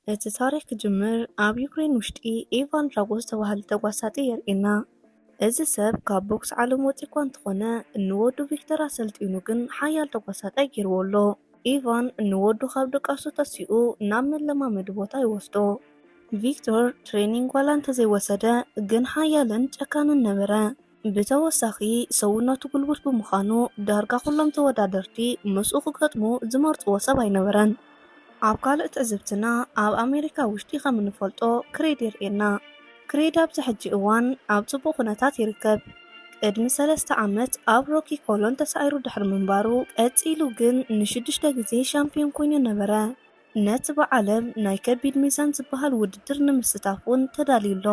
እቲ ታሪኽ ክጅምር ኣብ ዩክሬን ውሽጢ ኢቫን ድራጎ ዝተባህለ ተጓሳጢ የርእየና። እዚ ሰብ ካብ ቦክስ ዓለም ወፂኡ እኳ እንተኾነ፣ ንወዱ ቪክተር ኣሰልጢኑ ግን ሓያል ተጓሳጣይ ገይርዎ ኣሎ። ኢቫን ንወዱ ካብ ድቃሱ ተሲኡ ናብ መለማመዲ ቦታ ይወስዶ። ቪክቶር ትሬኒንግ ዋላ እንተዘይወሰደ፣ ግን ሓያልን ጨካንን ነበረ። ብተወሳኺ፣ ሰውነቱ ጉልቡት ብምዃኑ፣ ዳርጋ ኩሎም ተወዳደርቲ ምስኡ ክገጥሙ ዝመርጽዎ ሰብ ኣይነበረን። ኣብ ካልእ ትዕዝብትና፣ ኣብ ኣሜሪካ ውሽጢ ከም እንፈልጦ ክሬድ የርእየና። ክሬድ ኣብዚ ሕጂ እዋን ኣብ ጽቡቕ ኩነታት ይርከብ። ቅድሚ ሰለስተ ዓመት ኣብ ሮኪ ኮሎን ተሳዒሩ ድሕሪ ምንባሩ፣ ቀጺሉ ግን ንሽዱሽተ ግዜ ሻምፒዮን ኮይኑ ነበረ። ነቲ ብዓለም ናይ ከቢድ ሚዛን ዝበሃል ውድድር ንምስታፍ እውን ተዳልዩ ኣሎ።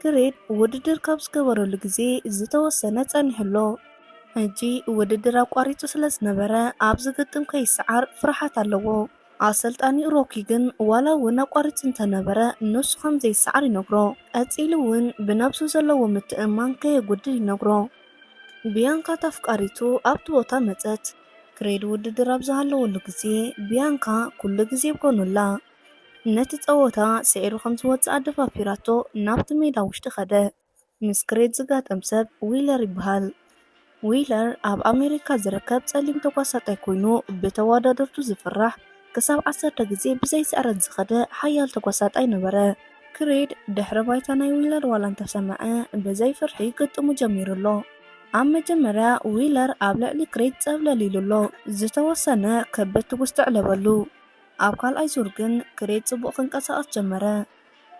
ክሬድ ውድድር ካብ ዝገበረሉ ግዜ ዝተወሰነ ጸኒሑ ኣሎ። ሕጂ ውድድር ኣቋሪጹ ስለ ዝነበረ፣ ኣብ ዝግጥም ከይሰዓር ፍርሓት ኣለዎ። ኣሰልጣኒኡ ሮኪ ግን ዋላ እውን ኣቋሪጹ እንተነበረ፣ ንሱ ከም ዘይሰዓር ይነግሮ። ቀጺሉ እውን ብነብሱ ዘለዎ ምትእምማን ከየጉድል ይነግሮ። ቢያንካ እታ ኣፍቃሪቱ ኣብቲ ቦታ መጸት። ክሬድ ውድድር ኣብ ዝሃለወሉ ግዜ፣ ቢያንካ ኩሉ ግዜ ኣብ ጎኑ ኣላ። ነቲ ጸወታ ስዒሩ ከም ዝወጽእ ኣደፋፊራቶ ናብቲ ሜዳ ውሽጢ ከደ። ምስ ክሬድ ዝጋጠም ሰብ ዊለር ይበሃል። ዊለር ኣብ ኣሜሪካ ዝርከብ ጸሊም ተጓሳጣይ ኮይኑ፣ ብተወዳደርቱ ዝፍራሕ፣ ክሳብ ዓሰርተ ግዜ ብዘይ ስዕረት ዝኸደ ሓያል ተጓሳጣይ ነበረ። ክሬድ ድሕሪ ባይታ ናይ ዊለር ዋላ እንተሰምዐ፣ ብዘይ ፍርሒ ግጥሙ ጀሚሩ ኣሎ። ኣብ መጀመርያ ዊለር ኣብ ልዕሊ ክሬድ ጸብለል ኢሉ ኣሎ። ዝተወሰነ ከበድቲ ጉስጢ ኣዕለበሉ። ኣብ ካልኣይ ዙር ግን ክሬድ ጽቡቕ ክንቀሳቐስ ጀመረ።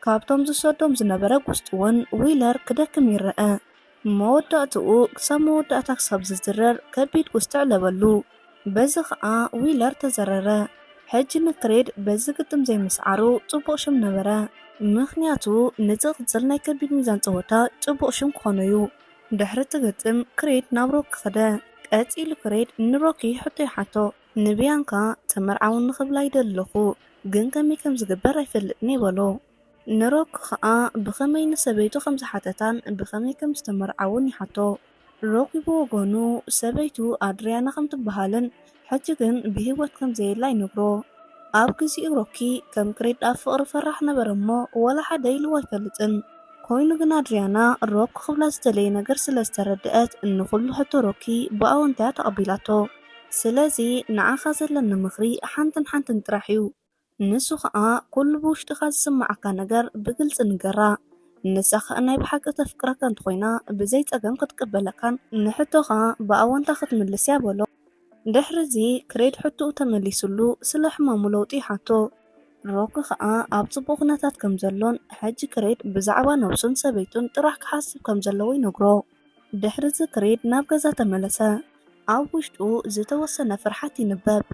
ካብቶም ዝሰዶም ዝነበረ ጉስጢ እውን ዊለር ክደክም ይረአ። መወዳእትኡ ክሳብ መወዳእታ ክሳብ ዝዝረር ከቢድ ጉስጢ ኣዕለበሉ። በዚ ኸኣ ዊለር ተዘረረ። ሕጂ ንክሬድ በዚ ግጥም ዘይምስዓሩ ጽቡቕ ሽም ነበረ። ምኽንያቱ ንዝቕጽል ናይ ከቢድ ሚዛን ጸወታ ጽቡቕ ሽም ክኾኖ እዩ። ድሕሪ እቲ ግጥም ክሬድ ናብ ሮኪ ከደ። ቀጺሉ ክሬድ ንሮኪ ሕቶ ይሓቶ። ንቢያንካ ተመርዓውኒ ክብላ ይደሊ ኣለኹ፣ ግን ከመይ ከም ዝግበር ኣይፈልጥን እየ በሎ። ንሮኪ ኸኣ ብኸመይ ንሰበይቱ ከም ዝሓተታን ብኸመይ ከም ዝተመርዓውን ይሓቶ። ሮኪ ብወገኑ ሰበይቱ ኣድሪያና ከም ትበሃልን ሕጂ ግን ብህይወት ከም ዘየላ ይነግሮ። ኣብ ግዜኡ ሮኪ ከም ክሬድ ኣብ ፍቕሪ ፈራሕ ነበረ እሞ ዋላ ሓደ ኢልዎ ኣይፈልጥን። ኮይኑ ግን ኣድሪያና ሮኪ ክብላ ዝደለየ ነገር ስለ ዝተረድአት ንኹሉ ሕቶ ሮኪ ብኣወንታ እያ ተቐቢላቶ። ስለዚ ንዓኻ ዘለኒ ምኽሪ ሓንትን ሓንትን ጥራሕ እዩ። ንሱ ኸኣ ኩሉ ብውሽጥኻ ዝስምዓካ ነገር ብግልጺ ንገራ። ንሳ ኸኣ ናይ ብሓቂ ተፍቅረካ እንተኾይና ብዘይ ጸገም ክትቅበለካን ንሕቶኻ ብኣወንታ ክትምልስ እያ በሎ። ድሕሪ እዚ ክሬድ ሕቶኡ ተመሊስሉ ስለ ሕማሙ ለውጢ ይሓቶ። ሮኪ ኸኣ ኣብ ጽቡቕ ኩነታት ከም ዘሎን ሕጂ ክሬድ ብዛዕባ ነብሱን ሰበይቱን ጥራሕ ክሓስብ ከም ዘለዎ ይነግሮ። ድሕሪ እዚ ክሬድ ናብ ገዛ ተመለሰ። ኣብ ውሽጡ ዝተወሰነ ፍርሓት ይንበብ።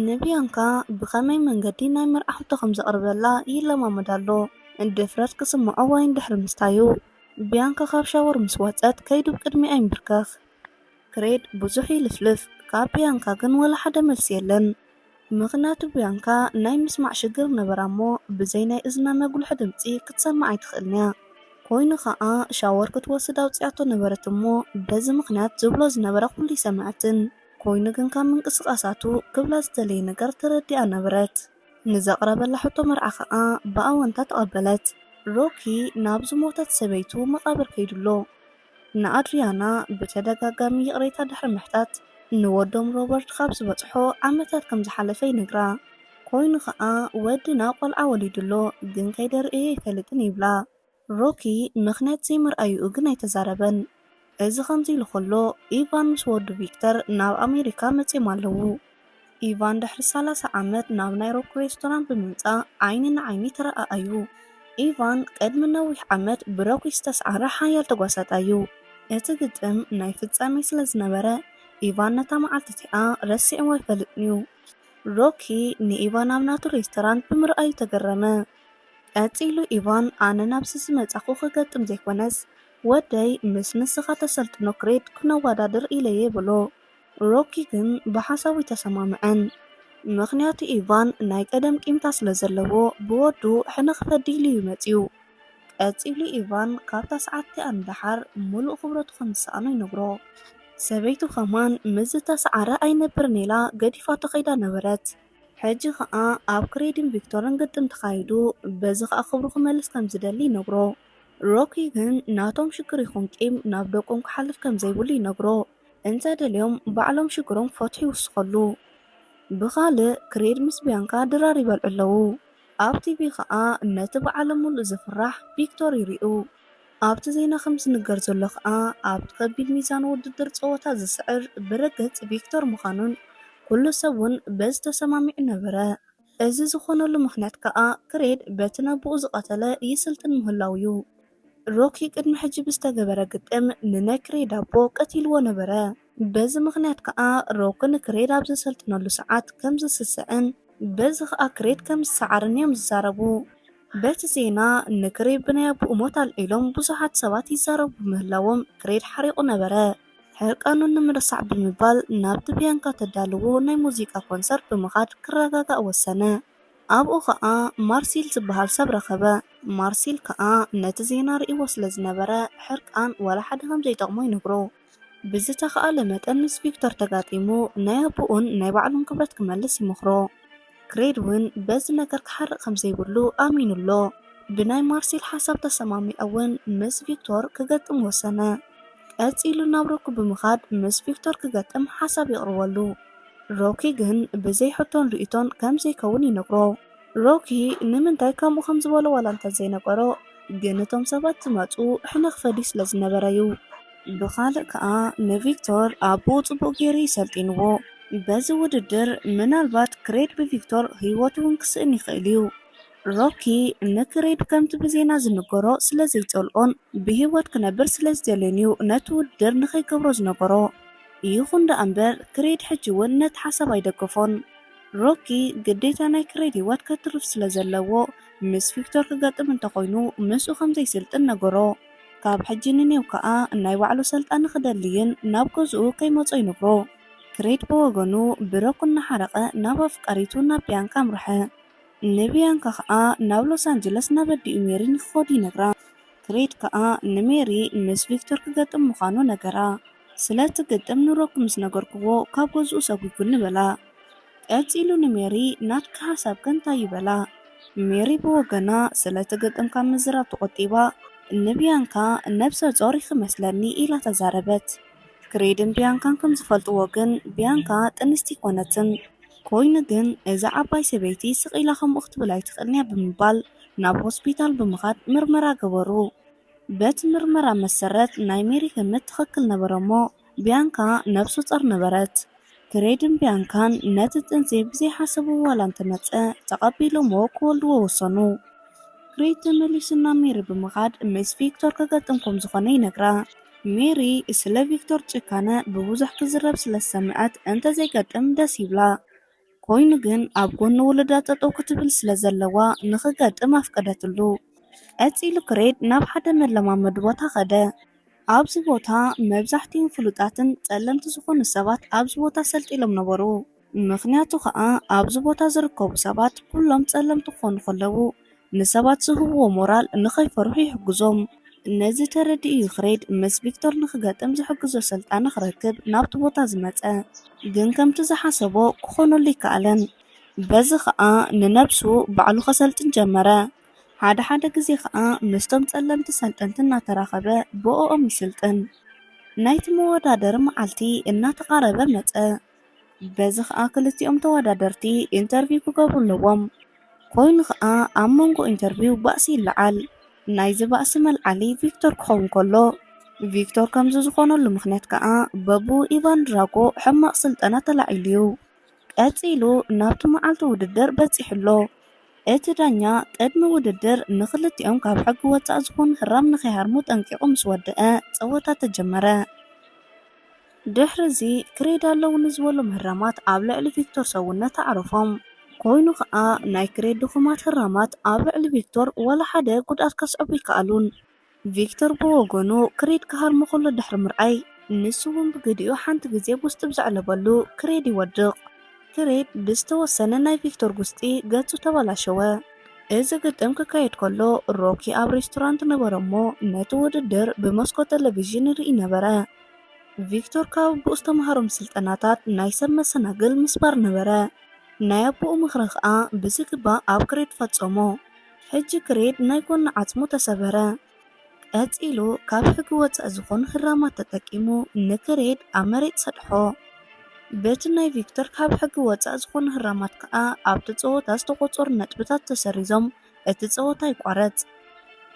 ንቢያንካ ብኸመይ መንገዲ ናይ መርዓ ሕቶ ከም ዘቕርበላ ይለማመድ ኣሎ። ድፍረት ክስምዖ ዋይን ድሕሪ ምስታዩ፣ ቢያንካ ካብ ሻወር ምስ ወጸት ከይዱ ብቅድሚኣ ይንብርከኽ። ክሬድ ብዙሕ ይልፍልፍ፣ ካብ ቢያንካ ግን ወላ ሓደ መልሲ የለን። ምኽንያቱ ቢያንካ ናይ ምስማዕ ሽግር ነበራ እሞ ብዘይ ናይ እዝና መጉልሒ ድምጺ ክትሰምዕ ኣይትኽእልን እያ። ኮይኑ ኸኣ ሻወር ክትወስድ ኣውጺኣቶ ነበረት እሞ በዚ ምኽንያት ዝብሎ ዝነበረ ኩሉ ኣይሰምዐትን። ኮይኑ ግን ካብ ምንቅስቓሳቱ ክብላ ዝደለየ ነገር ተረዲኣ ነበረት። ንዘቕረበላ ሕቶ መርዓ ኸኣ ብኣወንታ ተቐበለት። ሮኪ ናብ ዝሞተት ሰበይቱ መቓብር ከይዱ ኣሎ። ንኣድሪያና ብተደጋጋሚ ይቕሬታ ድሕሪ ምሕታት፣ ንወዶም ሮበርት ካብ ዝበጽሖ ዓመታት ከም ዝሓለፈ ይነግራ። ኮይኑ ኸኣ ወድና ቆልዓ ወሊዱ ኣሎ፣ ግን ከይደርእዮ ኣይፈልጥን ይብላ። ሮኪ ምኽንያት ዘይምርኣዩኡ ግን ኣይተዛረበን። እዚ ከምዚ ኢሉ ኸሎ፣ ኢቫን ምስ ወዱ ቪክተር ናብ ኣሜሪካ መጺኦም ኣለዉ። ኢቫን ድሕሪ ሰላሳ ዓመት ናብ ናይ ሮኪ ሬስቶራንት ብምምጻእ ዓይኒ ንዓይኒ ተረኣኣዩ። ኢቫን ቅድሚ ነዊሕ ዓመት ብሮኪ ዝተስዓረ ሓያል ተጓሳጣይ እዩ። እቲ ግጥም ናይ ፍጻሜ ስለ ዝነበረ፣ ኢቫን ነታ መዓልቲ እቲኣ ረሲዕዋ ኣይፈልጥን እዩ። ሮኪ ንኢቫን ኣብ ናቱ ሬስቶራንት ብምርኣዩ ተገረመ። ቀጺሉ ኢቫን፣ ኣነ ናብዚ ዝመጻኹ ክገጥም ዘይኮነስ፣ ወደይ ምስ ንስኻ ተሰልጥኖ ክሬድ ክነወዳድር ኢለ'የ በሎ። ሮኪ ግን ብሓሳቡ ኣይተሰማምዐን። ምኽንያቱ ኢቫን ናይ ቀደም ቂምታ ስለ ዘለዎ ብወዱ ሕነ ክፈዲ ኢሉ እዩ መጺኡ። ቀጺሉ ኢቫን ካብታ ሰዓት እቲኣ ንደሓር ምሉእ ክብረቱ ከም ዝሰኣኖ ይነግሮ። ሰበይቱ ከማን ምስዚ ተሰዓረ ኣይነብርን ኢላ ገዲፋቶ ከይዳ ነበረት። ሕጂ ኸኣ ኣብ ክሬድን ቪክቶርን ግጥም ተኻይዱ፣ በዚ ኸኣ ክብሩ ክመልስ ከም ዝደሊ ይነግሮ። ሮኪ ግን ናቶም ሽግር ይኹን ቂም ናብ ደቆም ክሓልፍ ከም ዘይብሉ ይነግሮ። እንተ ደልዮም ባዕሎም ሽግሮም ክፈትሑ ይውስኸሉ። ብኻልእ ክሬድ ምስ ቢያንካ ድራር ይበልዑ ኣለዉ። ኣብ ቲቪ ኸኣ ነቲ ብዓለም ሙሉእ ዝፍራሕ ቪክቶር ይሪኡ። ኣብቲ ዜና ከም ዝንገር ዘሎ ኸኣ ኣብቲ ከቢድ ሚዛን ውድድር ጸወታ ዝስዕር ብርግጽ ቪክቶር ምዃኑን ኩሉ ሰብ እውን በዚ ተሰማሚዑ ነበረ። እዚ ዝኾነሉ ምኽንያት ከኣ ክሬድ በቲ ነቦኡ ዝቐተለ ይስልጥን ምህላው እዩ። ሮኪ ቅድሚ ሕጂ ብዝተገበረ ግጥም ንናይ ክሬድ ኣቦ ቀቲልዎ ነበረ። በዚ ምኽንያት ከኣ ሮኪ ንክሬድ ኣብ ዘሰልጥነሉ ሰዓት ከም ዝስስዕን በዚ ከኣ ክሬድ ከም ዝሰዓርን እዮም ዝዛረቡ። በቲ ዜና ንክሬድ ብናይ ኣቦኡ ሞት ኣልዒሎም ብዙሓት ሰባት ይዛረቡ ምህላዎም ክሬድ ሓሪቑ ነበረ። ሕርቃኑ ንምርሳዕ ብምባል ናብቲ ቢያንካ ተዳልዎ ናይ ሙዚቃ ኮንሰርት ብምኻድ ክረጋጋእ ወሰነ። ኣብኡ ኸኣ ማርሲል ዝበሃል ሰብ ረኸበ። ማርሲል ከኣ ነቲ ዜና ርእይዎ ስለ ዝነበረ ሕርቃን ዋላ ሓደ ከም ዘይጠቕሞ ይነግሮ። ብዝተኻእለ መጠን ምስ ቪክቶር ተጋጢሙ ናይ ኣቦኡን ናይ ባዕሉን ክብረት ክመልስ ይመኽሮ። ክሬድ እውን በዚ ነገር ክሓርቕ ከም ዘይብሉ ኣሚኑ ኣሎ። ብናይ ማርሲል ሓሳብ ተሰማሚዑ እውን ምስ ቪክቶር ክገጥም ወሰነ። ቀጺሉ ናብ ሮኪ ብምኻድ ምስ ቪክቶር ክገጥም ሓሳብ የቕርበሉ። ሮኪ ግን ብዘይ ሕቶን ርእይቶን ከም ዘይከውን ይነግሮ። ሮኪ ንምንታይ ከምኡ ከም ዝበሎ ዋላ እንተ ዘይነገሮ፣ ግን እቶም ሰባት ዝመጹ ሕነ ክፈድዩ ስለ ዝነበረ እዩ። ብኻልእ ከኣ ንቪክቶር ኣቦኡ ጽቡቕ ገይሩ እዩ ሰልጢንዎ። በዚ ውድድር ምናልባት ክሬድ ብቪክቶር ህይወቱ እውን ክስእን ይኽእል እዩ። ሮኪ ንክሬድ ከምቲ ብዜና ዝንገሮ ስለ ዘይጸልኦን ብህይወት ክነብር ስለ ዝደልዮን እዩ ነቲ ውድድር ንኸይገብሮ ዝነገሮ። ይኹን ደኣ እምበር ክሬድ ሕጂ እውን ነቲ ሓሳብ ኣይደገፎን። ሮኪ ግዴታ ናይ ክሬድ ህይወት ከትርፍ ስለ ዘለዎ ምስ ቪክቶር ክገጥም እንተኾይኑ ምስኡ ከም ዘይስልጥን ነገሮ። ካብ ሕጂ ንኔው ከኣ ናይ ባዕሉ ሰልጣኒ ክደልይን ናብ ገዝኡ ከይመጾ ይነግሮ። ክሬድ ብወገኑ ብሮኪ እናሓረቐ ናብ ኣፍቃሪቱ ናብ ቢያንካ ኣምርሐ። ንቢያንካ ኸኣ ናብ ሎስ ኣንጀለስ ናብ ኣዲኡ ሜሪ ንክኸዱ ይነግራ። ክሬድ ከኣ ንሜሪ ምስ ቪክቶር ክገጥም ምዃኑ ነገራ። ስለቲ ግጥም ንሮኪ ምስ ነገርክዎ ካብ ገዝኡ ሰጒጉኒ በላ። ቀጺሉ ንሜሪ ናትኪ ሓሳብ ከ እንታይ እዩ በላ። ሜሪ ብወገና ስለቲ ግጥም ካብ ምዝራብ ተቖጢባ ንቢያንካ ነብሰ ጾር ኢኺ መስለኒ ኢላ ተዛረበት። ክሬድን ቢያንካን ከም ዝፈልጥዎ ግን ቢያንካ ጥንስቲ ኣይኮነትን። ኮይኑ ግን እዛ ዓባይ ሰበይቲ ስቕ ኢላ ከምኡ ክትብል ኣይትኽእልን እያ ብምባል ናብ ሆስፒታል ብምኻድ ምርመራ ገበሩ። በቲ ምርመራ መሰረት ናይ ሜሪ ግምት ትኽክል ነበረ እሞ ቢያንካ ነብሱ ጾር ነበረት። ክሬድን ቢያንካን ነቲ ጥንሲ ብዘይሓሰብዎ ዋላ እንተመጸ ተቐቢሎምዎ ክወልድዎ ወሰኑ። ክሬድ ተመሊሱ ናብ ሜሪ ብምኻድ ምስ ቪክቶር ክገጥም ከም ዝኾነ ይነግራ። ሜሪ ስለ ቪክቶር ጭካነ ብብዙሕ ክዝረብ ስለ ዝሰምዐት እንተዘይገጥም ደስ ይብላ። ኮይኑ ግን ኣብ ጎኒ ውሉዳ ጠጠው ክትብል ስለ ዘለዋ ንኽገጥም ኣፍቀደትሉ። ቀጺሉ ክሬድ ናብ ሓደ መለማመዲ ቦታ ኸደ። ኣብዚ ቦታ መብዛሕትኦም ፍሉጣትን ጸለምቲ ዝኾኑ ሰባት ኣብዚ ቦታ ሰልጢሎም ነበሩ። ምኽንያቱ ኸኣ ኣብዚ ቦታ ዝርከቡ ሰባት ኩሎም ጸለምቲ ክኾኑ ከለዉ ንሰባት ዝህብዎ ሞራል ንኸይፈርሑ ይሕግዞም። ነዚ ተረዲኡ እዩ ክሬድ ምስ ቪክቶር ንኽገጥም ዝሕግዞ ሰልጣኒ ክረክብ ናብቲ ቦታ ዝመጸ። ግን ከምቲ ዝሓሰቦ ክኾነሉ ኣይከኣለን። በዚ ኸኣ ንነብሱ ባዕሉ ከሰልጥን ጀመረ። ሓደ ሓደ ግዜ ኸኣ ምስቶም ጸለምቲ ሰልጠንቲ እናተራኸበ ብኦኦም ይስልጥን። ናይቲ መወዳደሪ መዓልቲ እናተቓረበ መጸ። በዚ ኸኣ ክልቲኦም ተወዳደርቲ ኢንተርቪው ክገብሩ ኣለዎም። ኮይኑ ኸኣ ኣብ መንጎ ኢንተርቪው ባእሲ ይለዓል። ናይዚ ባእሲ መልዓሊ ቪክቶር ክኸውን ከሎ፣ ቪክቶር ከምዚ ዝኾነሉ ምኽንያት ከኣ በቡ ኢቫን ድራጎ ሕማቕ ስልጠና ተላዒሉ እዩ። ቀጺሉ ናብቲ መዓልቲ ውድድር በጺሑ ኣሎ። እቲ ዳኛ ቅድሚ ውድድር ንኽልቲኦም ካብ ሕጊ ወጻኢ ዝኾኑ ህራም ንኸይሃርሙ ጠንቂቑ ምስ ወደአ ጸወታ ተጀመረ። ድሕሪ እዚ ክሬድ ኣለዉ ንዝበሎም ህራማት ኣብ ልዕሊ ቪክቶር ሰውነት ኣዕረፎም። ኮይኑ ኸኣ ናይ ክሬድ ድኹማት ህራማት ኣብ ልዕሊ ቪክቶር ዋላ ሓደ ጉድኣት ከስዕቡ ኣይከኣሉን። ቪክቶር ብወገኑ ክሬድ ክሃርሞ ከሎ ድሕሪ ምርኣይ ንሱ እውን ብግዲኡ ሓንቲ ግዜ ጉስጢ ብዘዕለበሉ ክሬድ ይወድቕ። ክሬድ ብዝተወሰነ ናይ ቪክቶር ጉስጢ ገጹ ተበላሸወ። እዚ ግጥም ክካየድ ከሎ ሮኪ ኣብ ሬስቶራንት ነበረ እሞ ነቲ ውድድር ብመስኮት ቴሌቪዥን ይርኢ ነበረ። ቪክቶር ካብ ኣቦኡ ዝተምሃሮም ስልጠናታት ናይ ሰብ መሰናግል ምስባር ነበረ። ናይ ኣቦኡ ምኽሪ ኸኣ ብዝግባእ ኣብ ክሬድ ፈጸሞ። ሕጂ ክሬድ ናይ ጎኒ ዓጽሙ ተሰበረ። ቀጺሉ ካብ ሕጊ ወጻኢ ዝኾኑ ህራማት ተጠቂሙ ንክሬድ ኣብ መሬት ሰጥሖ። በቲ ናይ ቪክቶር ካብ ሕጊ ወጻኢ ዝኾኑ ህራማት ከኣ ኣብቲ ጸወታ ዝተቖጸሩ ነጥብታት ተሰሪዞም እቲ ጸወታ ይቋረጽ።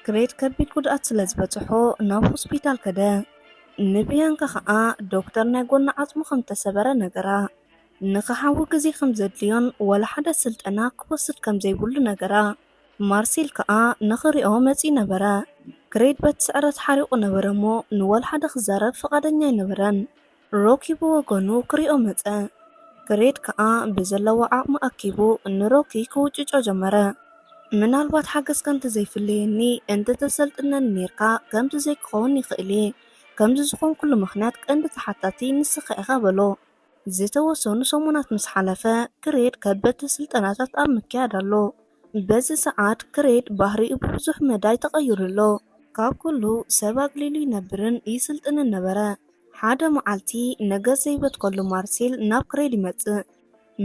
ክሬድ ከቢድ ጉድኣት ስለ ዝበጽሖ ናብ ሆስፒታል ከደ። ንብያንካ ከኣ ዶክተር ናይ ጎኒ ዓጽሙ ከም ተሰበረ ነገራ። ንኽሓዊ ግዜ ከም ዘድልዮን ወላ ሓደ ስልጠና ክወስድ ከም ዘይብሉ ነገራ። ማርሴል ከኣ ንኽሪኦ መጺኡ ነበረ። ክሬድ በቲ ስዕረት ሓሪቑ ነበረ እሞ ንወላ ሓደ ክዛረብ ፍቓደኛ ኣይነበረን። ሮኪ ብወገኑ ክሪኦ መጸ። ክሬድ ከኣ ብዘለዎ ዓቕሚ ኣኪቡ ንሮኪ ክውጭጮ ጀመረ። ምናልባት ሓገዝካ እንተዘይፍለየኒ እንተተሰልጥነኒ ኔርካ ከምዚ ዘይክኸውን ይኽእል እየ። ከምዚ ዝኾንኩሉ ምኽንያት ቀንዲ ተሓታቲ ንስኻ ኢኻ በሎ። ዝተወሰኑ ሰሙናት ምስ ሓለፈ ክሬድ ከበድቲ ስልጠናታት ኣብ ምክያድ ኣሎ። በዚ ሰዓት ክሬድ ባህሪኡ ብብዙሕ መዳይ ተቐይሩ ኣሎ። ካብ ኩሉ ሰብ ኣግሊሉ ይነብርን ይስልጥንን ነበረ። ሓደ መዓልቲ ነገር ዘይበትከሉ ማርሴል ናብ ክሬድ ይመጽእ።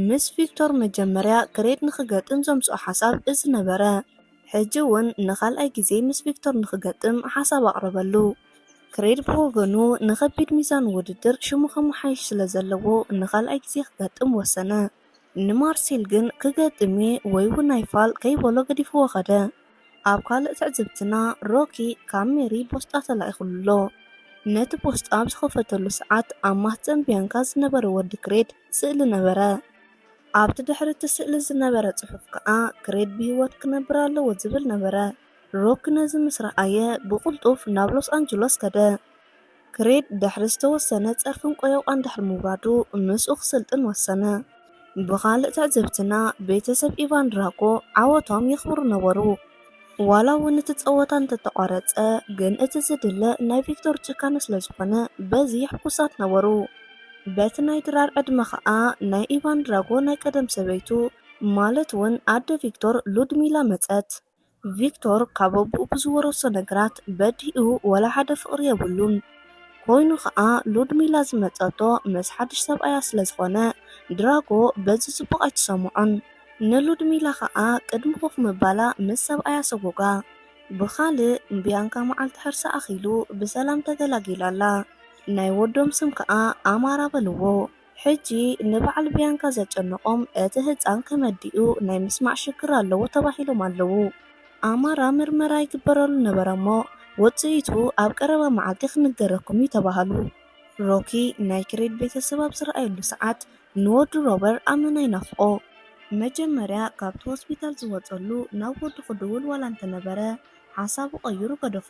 ምስ ቪክቶር መጀመርያ ክሬድ ንኽገጥም ዘምጽኦ ሓሳብ እዚ ነበረ። ሕጂ እውን ንኻልኣይ ግዜ ምስ ቪክቶር ንኽገጥም ሓሳብ ኣቕረበሉ። ክሬድ ብወገኑ ንኸቢድ ሚዛን ውድድር ሽሙ ከመሓይሽ ስለ ዘለዎ ንኻልኣይ ግዜ ክገጥም ወሰነ። ንማርሴል ግን ክገጥም እየ ወይ እውን ኣይፋል ከይበሎ ገዲፍዎ ኸደ። ኣብ ካልእ ትዕዝብትና ሮኪ ካብ ሜሪ ቦስጣ ተላኢኹሉ ኣሎ። ነቲ ቦስጣ ኣብ ዝኸፈተሉ ሰዓት ኣብ ማህጸን ቢያንካ ዝነበረ ወዲ ክሬድ ስእሊ ነበረ። ኣብቲ ድሕሪ እቲ ስእሊ ዝነበረ ጽሑፍ ከኣ ክሬድ ብህይወት ክነብር ኣለዎ ዝብል ነበረ። ሮኪ ነዚ ምስ ረኣየ ብቕልጡፍ ናብ ሎስ ኣንጀሎስ ከደ። ክሬድ ድሕሪ ዝተወሰነ ጸርፍን ቆዮቋን ድሕሪ ምውራዱ ምስኡ ክስልጥን ወሰነ። ብኻልእ ትዕዝብትና ቤተሰብ ኢቫን ድራጎ ዓወቶም የኽብሩ ነበሩ። ዋላ እውን እቲ ጸወታ እንተተቋረጸ ግን እቲ ዝድለ ናይ ቪክቶር ጭካነ ስለ ዝኾነ በዚ ሕጉሳት ነበሩ። በቲ ናይ ድራር ዕድመ ኸኣ ናይ ኢቫን ድራጎ ናይ ቀደም ሰበይቱ ማለት እውን ኣደ ቪክቶር ሉድሚላ መጸት። ቪክቶር ካብ ኣቦኡ ብዝወረሶ ነገራት በዲኡ ወላ ሓደ ፍቕሪ የብሉን። ኮይኑ ኸኣ ሉድሚላ ዝመጸቶ ምስ ሓድሽ ሰብኣያ ስለ ዝኾነ ድራጎ በዚ ጽቡቕ ኣይተሰምዖን። ንሉድሚላ ኸኣ ቅድሚ ኮፍ ምባላ ምስ ሰብኣያ ሰጎጋ። ብኻልእ ቢያንካ መዓልቲ ሕርሳ ኣኺሉ ብሰላም ተገላጊላ ኣላ። ናይ ወዶም ስም ከኣ ኣማራ በልዎ። ሕጂ ንበዓል ቢያንካ ዘጨነቖም እቲ ህጻን ከመዲኡ ናይ ምስማዕ ሽግር ኣለዎ ተባሂሎም ኣለዉ። ኣማራ ምርመራ ይግበረሉ ነበረ እሞ ውጽኢቱ ኣብ ቀረባ መዓልቲ ክንገረኩም እዩ ተባሃሉ። ሮኪ ናይ ክሬድ ቤተሰብ ኣብ ዝረኣየሉ ሰዓት ንወዱ ሮበር ኣመና ይናፍቖ። መጀመርያ ካብቲ ሆስፒታል ዝወጸሉ ናብ ወዱ ክድውል ዋላ እንተነበረ ሓሳቡ ቀይሩ ገደፎ።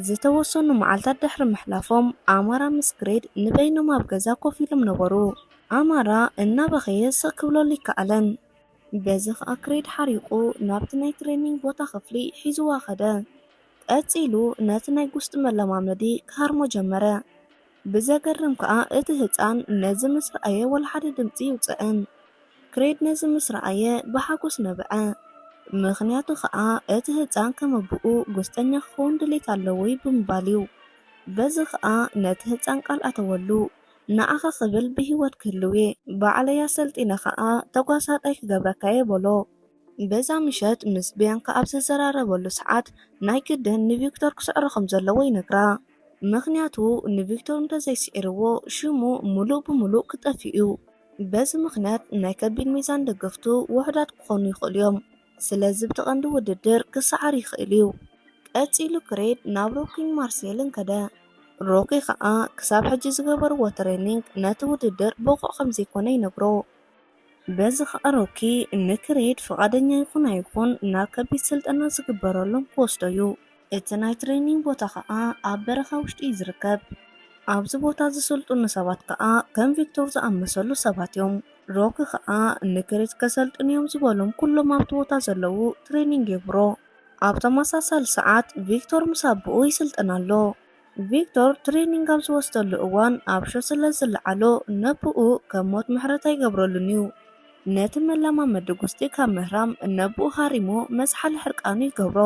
ዝተወሰኑ መዓልታት ድሕሪ ምሕላፎም ኣማራ ምስ ክሬድ ንበይኖም ኣብ ገዛ ኮፍ ኢሎም ነበሩ። ኣማራ እናበኸየ ስቕ ክብለሉ ይከኣለን። በዚ ኸኣ ክሬድ ሓሪቑ ናብቲ ናይ ትሬኒንግ ቦታ ክፍሊ ሒዝዋ ኸደ። ቀጺሉ ነቲ ናይ ጉስጢ መለማመዲ ክሃርሞ ጀመረ። ብዘገርም ከኣ እቲ ህጻን ነዚ ምስ ረኣየ ወላ ሓደ ድምጺ ይውጽእን። ክሬድ ነዚ ምስ ረኣየ ብሓጎስ ነበዐ። ምኽንያቱ ኸኣ እቲ ህጻን ከም ኣቦኡ ጉስጠኛ ክኸውን ድሌት ኣለዎ እዩ ብምባል እዩ። በዚ ኸኣ ነቲ ህጻን ቃል ኣተወሉ። ንዓኻ ክብል ብህይወት ክህልው እየ። ባዕለይ ኣሰልጢነ ኸኣ ተጓሳጣይ ክገብረካ እየ በሎ። በዛ ምሸት ምስ ቢያንካ ኣብ ዝዘራረበሉ ሰዓት ናይ ግድን ንቪክቶር ክስዕሮ ከም ዘለዎ ይነግራ። ምኽንያቱ ንቪክቶር እንተዘይስዒርዎ ሽሙ ምሉእ ብምሉእ ክጠፍእ እዩ። በዚ ምኽንያት ናይ ከቢድ ሚዛን ደገፍቱ ውሑዳት ክኾኑ ይኽእሉ እዮም። ስለዚ ብቲ ቀንዲ ውድድር ክሰዓር ይኽእል እዩ። ቀጺሉ ክሬድ ናብ ሮኪን ማርሴልን ከደ። ሮኪ ኸኣ ክሳብ ሕጂ ዝገበርዎ ትሬኒንግ ነቲ ውድድር ብቑዕ ከም ዘይኮነ ይነግሮ። በዚ ኸኣ ሮኪ ንክሬድ ፍቓደኛ ይኹን ኣይኹን ናብ ከቢድ ስልጠና ዝግበረሎም ክወስዶ እዩ። እቲ ናይ ትሬኒንግ ቦታ ኸኣ ኣብ በረኻ ውሽጢ እዩ ዝርከብ። ኣብዚ ቦታ ዝስልጥኑ ሰባት ከኣ ከም ቪክቶር ዝኣመሰሉ ሰባት እዮም። ሮኪ ኸኣ ንክሬድ ከሰልጥኑ እዮም ዝበሎም ኩሎም ኣብቲ ቦታ ዘለዉ ትሬኒንግ የግብሮ። ኣብ ተመሳሳሊ ሰዓት ቪክቶር ምስ ኣቦኡ ይስልጥን ኣሎ። ቪክቶር ትሬኒንግ ኣብ ዝወስደሉ እዋን ኣብ ሸ ስለ ዝለዓሎ ነቦኡ ከም ሞት ምሕረት ኣይገብረሉን እዩ። ነቲ መለማመዲ ጉስጢ ካብ ምህራም ነቦኡ ሃሪሙ መዝሓሊ ሕርቃኑ ይገብሮ።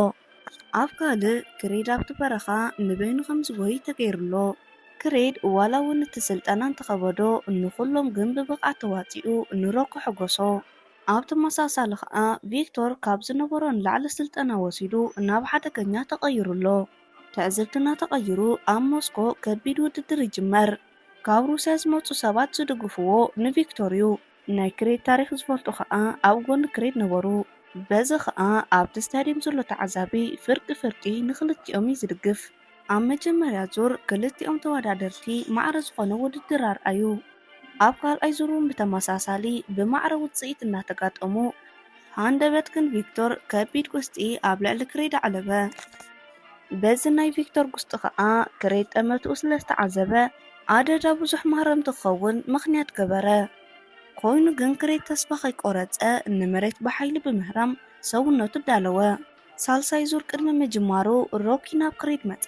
ኣብ ካልእ ክሬድ ኣብቲ በረኻ ንበይኑ ከም ዝጎይ ተገይሩ ኣሎ። ክሬድ ዋላ እውን እቲ ስልጠና እንተኸበዶ ንኹሎም ግን ብብቕዓት ተዋጺኡ ንሮኪ ሕጎሶ። ኣብ ተመሳሳሊ ኸኣ ቪክቶር ካብ ዝነበሮ ንላዕሊ ስልጠና ወሲዱ ናብ ሓደገኛ ተቐይሩ ኣሎ። ትዕዝብትና ተቐይሩ ኣብ ሞስኮ ከቢድ ውድድር ይጅመር። ካብ ሩስያ ዝመጹ ሰባት ዝድግፍዎ ንቪክቶር እዩ። ናይ ክሬድ ታሪኽ ዝፈልጡ ኸኣ ኣብ ጎኒ ክሬድ ነበሩ። በዚ ኸኣ ኣብቲ ስታድየም ዘሎ ተዓዛቢ ፍርቂ ፍርቂ ንኽልቲኦም እዩ ዝድግፍ። ኣብ መጀመርያ ዙር ክልቲኦም ተወዳደርቲ ማዕረ ዝኾነ ውድድር ኣርኣዩ። ኣብ ካልኣይ ዙር እውን ብተመሳሳሊ ብማዕረ ውጽኢት እናተጋጠሙ፣ ሃንደበት ግን ቪክቶር ከቢድ ጉስጢ ኣብ ልዕሊ ክሬድ ኣዕለበ። በዚ ናይ ቪክቶር ጉስጢ ኸኣ ክሬድ ጠመትኡ ስለ ዝተዓዘበ ኣደዳ ብዙሕ ማረምቲ ክኸውን ምኽንያት ገበረ። ኮይኑ ግን ክሬድ ተስፋ ከይቆረጸ ንመሬት ብሓይሊ ብምህራም ሰውነቱ ኣዳለወ። ሳልሳይ ዙር ቅድሚ ምጅማሩ ሮኪ ናብ ክሬድ መጸ።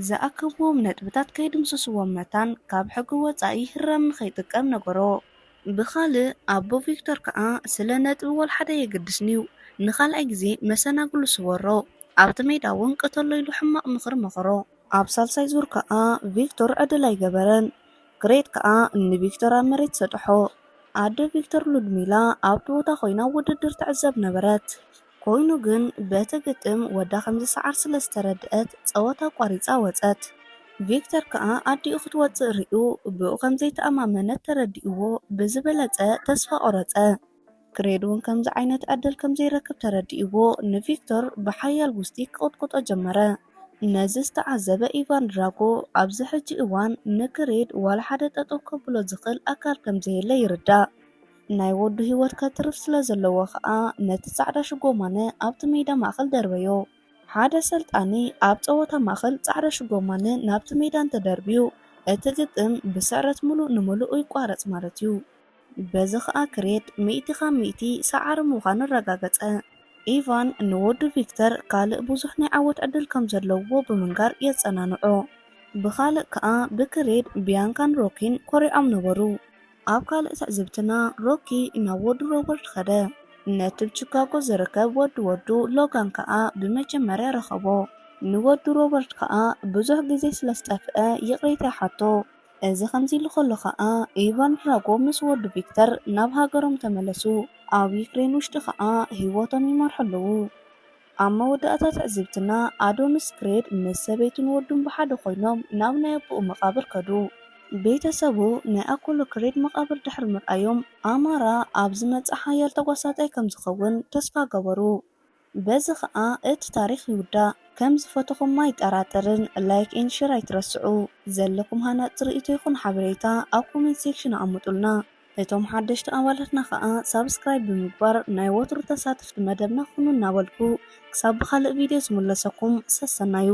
ዝኣከብዎም ነጥብታት ከይድምስስዎም መታን ካብ ሕጊ ወጻኢ ህራም ንኸይጥቀም ነገሮ። ብኻልእ ኣቦ ቪክቶር ከኣ ስለ ነጥቢ ወላ ሓደ የገድስን'ዩ፣ ንኻልኣይ ግዜ መሰናግሉ ስወሮ፣ ኣብቲ ሜዳ እውን ቅተሎ ኢሉ ሕማቕ ምኽሪ መኸሮ። ኣብ ሳልሳይ ዙር ከኣ ቪክቶር ዕድል ኣይገበረን። ክሬድ ከኣ ንቪክቶር ኣብ መሬት ሰጥሖ። ኣደ ቪክቶር ሉድሚላ ኣብቲ ቦታ ኮይና ውድድር ትዕዘብ ነበረት። ኮይኑ ግን በቲ ግጥም ወዳ ከም ዝሰዓር ስለ ዝተረድአት ጸወታ ኣቋሪጻ ወጸት። ቪክቶር ከኣ ኣዲኡ ክትወጽእ ርእዩ ብኡ ከም ዘይተኣማመነት ተረዲእዎ ብዝበለጸ ተስፋ ቆረጸ። ክሬድ እውን ከምዚ ዓይነት ዕድል ከም ዘይረክብ ተረዲእዎ ንቪክቶር ብሓያል ጉስጢ ክቕጥቅጦ ጀመረ። ነዚ ዝተዓዘበ ኢቫን ድራጎ ኣብዚ ሕጂ እዋን ንክሬድ ዋላ ሓደ ጠጠው ከብሎ ዝኽእል ኣካል ከም ዘየለ ይርዳእ። ናይ ወዱ ህይወት ከትርፍ ስለ ዘለዎ ኸኣ ነቲ ጻዕዳ ሽጎማነ ኣብቲ ሜዳ ማእከል ደርበዮ። ሓደ ሰልጣኒ ኣብ ጸወታ ማእከል ጻዕዳ ሽጎማነ ናብቲ ሜዳ እንተደርብዩ እቲ ግጥም ብስዕረት ምሉእ ንምሉእ ይቋረጽ ማለት እዩ። በዚ ኸኣ ክሬድ ሚእቲ ካብ ሚእቲ ሰዓሪ ምዃኑ ኣረጋገጸ። ኢቫን ንወዱ ቪክተር ካልእ ብዙሕ ናይ ዓወት ዕድል ከም ዘለዎ ብምንጋር የጸናንዖ። ብኻልእ ከኣ ብክሬድ ቢያንካን ሮኪን ኮሪዖም ነበሩ። ኣብ ካልእ ትዕዝብትና ሮኪ ናብ ወዱ ሮበርት ኸደ። ነቲ ኣብ ቺካጎ ዝርከብ ወዲ ወዱ ሎጋን ከኣ ብመጀመርያ ረኸቦ። ንወዱ ሮበርት ከኣ ብዙሕ ግዜ ስለ ዝጠፍአ ይቕሬታ ይሓቶ። እዚ ከምዚ ኢሉ ከሎ ከኣ ኢቫን ድራጎ ምስ ወዱ ቪክተር ናብ ሃገሮም ተመለሱ። ኣብ ዩክሬን ውሽጢ ከኣ ህይወቶም ይመርሑ ኣለዉ። ኣብ መወዳእታ ትዕዝብትና ኣዶንስ ክሬድ ምስ ሰበይቱን ወዱን ብሓደ ኮይኖም ናብ ናይ ኣቦኡ መቓብር ከዱ። ቤተሰቡ ናይ ኣኮሎ ክሬድ መቓብር ድሕሪ ምርኣዮም ኣማራ ኣብ ዝመጽእ ሓያል ተጓሳጣይ ከም ዝኸውን ተስፋ ገበሩ። በዚ ኸኣ እቲ ታሪኽ ይውዳእ። ከም ዝፈተኹም ኣይጠራጠርን። ላይክ ኤንድ ሼር ኣይትረስዑ። ዘለኩም ሃናጺ ርእይቶ ይኹን ሓበሬታ ኣብ ኮሜንት ሴክሽን ኣቐምጡልና። እቶም ሓደሽቲ ኣባላትና ኸኣ ሳብስክራይብ ብምግባር ናይ ወትሩ ተሳተፍቲ መደብና ኩኑ እናበልኩ ክሳብ ብኻልእ ቪድዮ ዝምለሰኩም ሰሰናዩ።